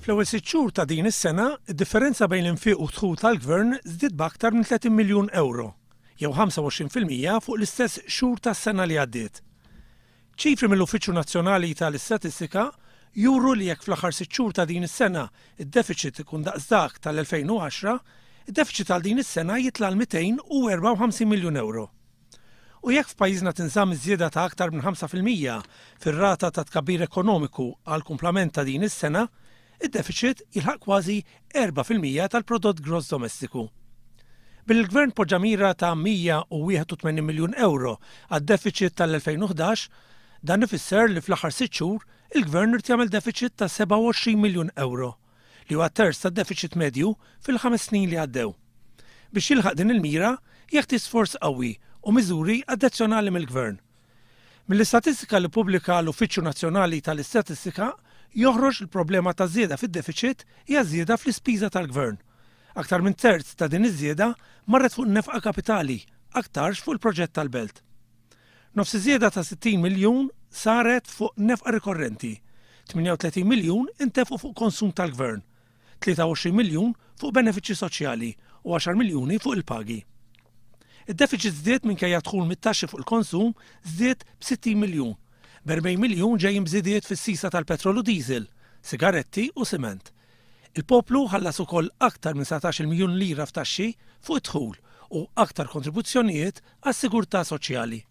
Fl-ewwel sitt xhur ta' din is-sena, id-differenza bejn l-infiq u d-dħul tal-Gvern żdied b'aktar minn 30 miljun ewro, jew 25% fuq l-istess xhur tas-sena li għaddiet. Ċifri mill-Uffiċċju Nazzjonali tal-Istatistika juru li jekk fl-aħħar sitt xhur ta' din is-sena d-defiċit ikun daqs dak tal-2010, id-defiċit għal din is-sena jitla' għal 254 miljun ewro. U jekk f'pajjiżna tinżamm iż-żieda ta' aktar minn 5% fir-rata ta' tkabbir ekonomiku għall-kumplament ta' din is-sena, id-defiċit jilħaq kważi 4% tal-prodott gross domestiku. Billi l-Gvern poġġa mira ta' 181 miljun ewro għad-defiċit tal-2011, dan ifisser li fl-aħħar sitt xhur il-Gvern irid jagħmel defiċit ta' 27 miljun ewro. li huwa terz tad-defiċit medju fil-ħames snin li għaddew. Biex jilħaq din il-mira, jeħtieġ sforz qawwi u miżuri addezzjonali mill-Gvern. Mill-istatistika li ppubblika l-Uffiċċju Nazzjonali tal-Istatistika joħroġ li l-problema taż-żieda fid-defiċit hija żieda fl-ispiża tal-Gvern. Aktar minn terz ta' din iż-żieda marret fuq in-nefqa kapitali, aktarx fuq il-proġett tal-Belt. Nofs iż-żieda ta' 60 miljun saret fuq nefqa rikorrenti, 38 miljun intefqu fuq konsum tal-Gvern, 23 miljun fuq benefiċċji soċjali u għaxar miljuni fuq il-pagi. Id-defiċit żdied minkejja d-dħul mit-taxxi fuq il-konsum żdied b' 60 miljun, b' 40 miljun ġejjin b'żidiet fis-sisa tal-petrol u diesel, sigaretti u siment. Il-poplu ħallas ukoll aktar minn 19-il miljun lira f'taxxi fuq id-dħul u aktar kontribuzzjonijiet għas-sigurtà soċjali.